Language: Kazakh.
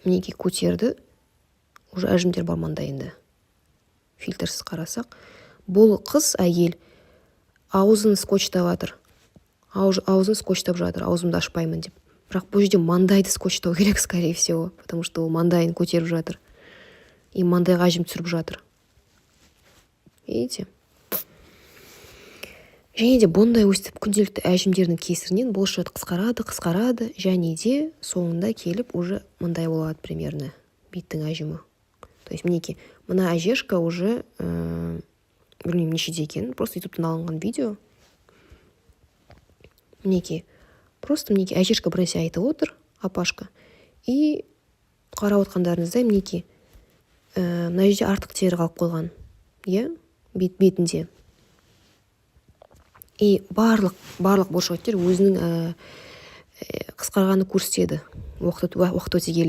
Мінекей, көтерді, уже әжімдер бар маңдайында. Фильтрсіз қарасақ, бұл қыз, әйел аузын скотчтап жатыр, аузын скотчтап жатыр, «аузымды ашпаймын» деп. Бірақ бұл жерде маңдайды скотчтау керек, скорее всего, потому что ол маңдайын көтеріп жатыр и маңдайға әжім түсіріп жатыр, видите? Және де бұндай өстіп күнделікті әжімдердің кесірінен бұлшықет қысқарады, қысқарады және де соңында келіп уже мындай болады примерно беттің әжімі. То есть мінекей, мына әжешка уже білмеймін, нешеде екенін, просто Ютубтан алынған видео. Мінекей, просто мінекей, әжешка бір нәрсе айтып отыр, апашка. И қарап отқандарыңыздай, мінекей, мына жерде артық тері қалып қойған, иә, бетінде. И барлық бұлшықеттер өзінің қысқарғанын көрсетеді уақыт өте келе.